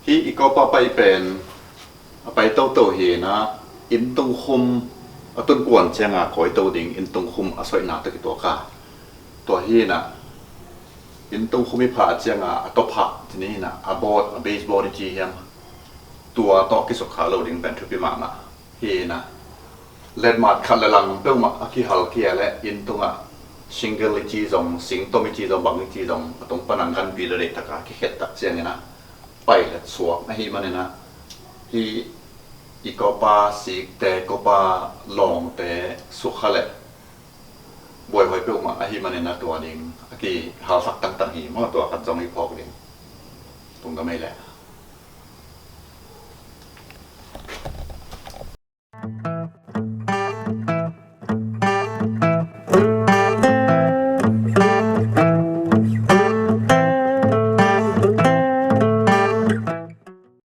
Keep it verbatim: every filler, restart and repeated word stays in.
Hih i Copa pai pen a pai toto hi inah, inn tungkhum a tun kuan cianga kawito ding inn tungkhum a soihna tawh kituak a, tua hi inah inn tungkhum i phah cianga a tawphah cini inah a board, a baseball i ci hiam, tua tawh kisukha lo ding pen thupi mahmah hi inah, letmat khat le lang peuhmah a kihal kia le inn tungah single i ci zong, singtom i ci zong, bang i ci zong, a tung panang ganpi le deih taka kikhet tak ciang inah pai let suak ahi man inah, hih i Copa sikte, Copa lawngte sukha le buaihuai peuhmah ahi man inah tua ding a kihalsak tangtang hi maw, tua khat zong i phawk ding. Tung ka mei leh.